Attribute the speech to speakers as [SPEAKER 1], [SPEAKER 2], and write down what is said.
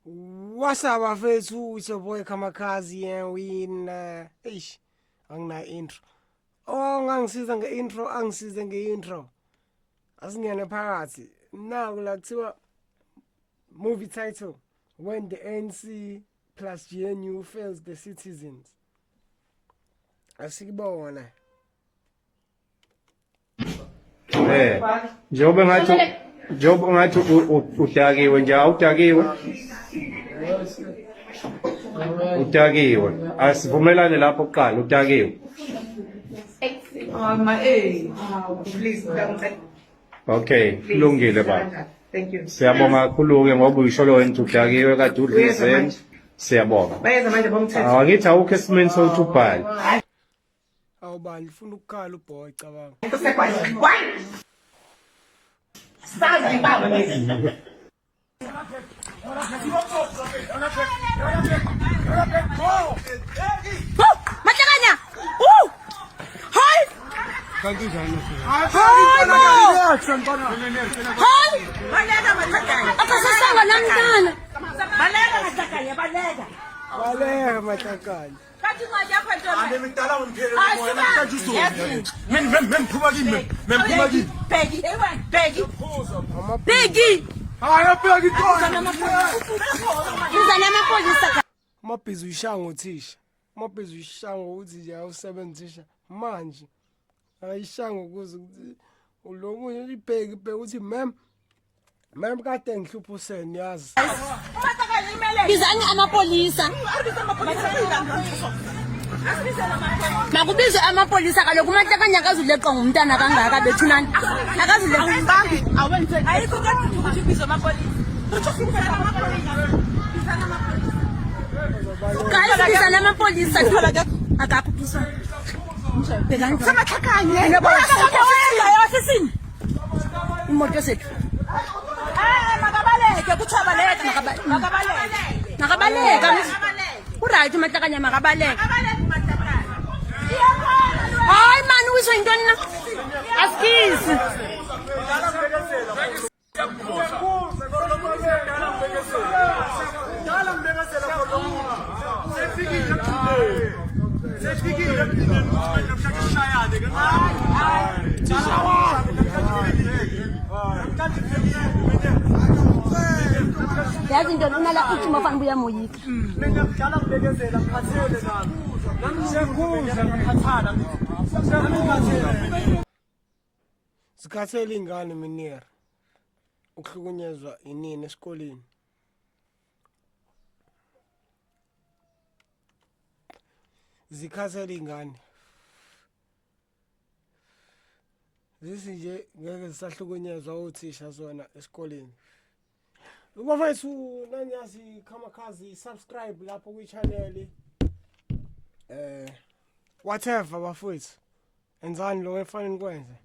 [SPEAKER 1] What's up bafethu? It's your boy Kamakazi and we in eish angina intro. Oh ngangisiza ngeintro, angisize ngeintro. Asingene phakathi. Naku la kuthiwa movie title When the ANC plus GNU fails the citizens. Asikubona.
[SPEAKER 2] Eh, njengoba ngathi njengoba ngathi udakiwe nje awudakiwe. Udakiwe. Asivumelane lapho kuqala udakiwe. Okay, kulungile baba.
[SPEAKER 3] Thank you.
[SPEAKER 2] Siyabonga kakhulu-ke ngoba uyisholo wena ukuthi udakiwe kade udla
[SPEAKER 3] Uyeza
[SPEAKER 2] izeni.
[SPEAKER 3] manje.
[SPEAKER 2] Siyabonga.
[SPEAKER 3] Bayeza manje bomthetho.
[SPEAKER 2] Angithi awukho esimeni sokuthi ubhale.
[SPEAKER 1] Awubani ufuna ukukhala uboy cabanga.
[SPEAKER 4] Matlakanya! Woo! Hayi! Hayi bo! Hayi!
[SPEAKER 3] Baleka Matlakanya.
[SPEAKER 4] Akasasanga namntana.
[SPEAKER 3] Baleka Matlakanya, baleka.
[SPEAKER 1] Baleka mahlakani.
[SPEAKER 4] Kathi incwadi yakho ntombi.
[SPEAKER 5] Mdala ngiphelele
[SPEAKER 4] Hayi,
[SPEAKER 5] moya
[SPEAKER 4] suka.
[SPEAKER 5] namhlanje uzodla. Men men men phuma kimi men men phuma kimi.
[SPEAKER 4] Bheki, Bheki. Bheki.
[SPEAKER 5] Hayi bheka intwana.
[SPEAKER 4] Bizani amapholisa.
[SPEAKER 1] Umabhizi uyishaya ngothisha. Umabhizi uyishaya ngokuthi nje awusebenza uthisha manje. Ayishaya ngokuze ukuthi ulokunye ibheki ibheki uthi ma'am ma'am kade ngihlupha useni yazi.
[SPEAKER 4] Bizani amapolisa. Makubizwe amapolisa kaloku uMatlakanya akazuleqwa ngumntana kangaka bethunani. Akazuleqwa.
[SPEAKER 3] Ayikho kodwa ukuthi ubizwe amapolisa.
[SPEAKER 4] Guys, bizani amapolisa. Akakho phisa. Bhekani.
[SPEAKER 3] Samatlakanya.
[SPEAKER 4] Ofisini. Imoto zethu.
[SPEAKER 3] Eh, makabaleke kuthiwa baleka. Makabaleke.
[SPEAKER 4] Makabaleka. Uright uMatlakanya makabaleka.
[SPEAKER 3] Makabaleke Matlakanya.
[SPEAKER 4] Hayi mani uyiswe yintoni na? Asikisi. Yazi into unala uthi mafana buya moyika.
[SPEAKER 5] Mina ngidala ngibekezela ngikhathele nami. Nami ngiyakhuza ngikhathala. Ngikhathele.
[SPEAKER 1] Zikhathele ingane minir. Ukuhlukunyezwa inini esikoleni. Zikhathele ingane. Zithi nje ngeke zisahlukunyezwa othisha zona esikoleni. Bafethu nanyazi Kamakazi subscribe lapho kwi channel. Eh whatever bafethu. Enzani lo efanele nikwenze.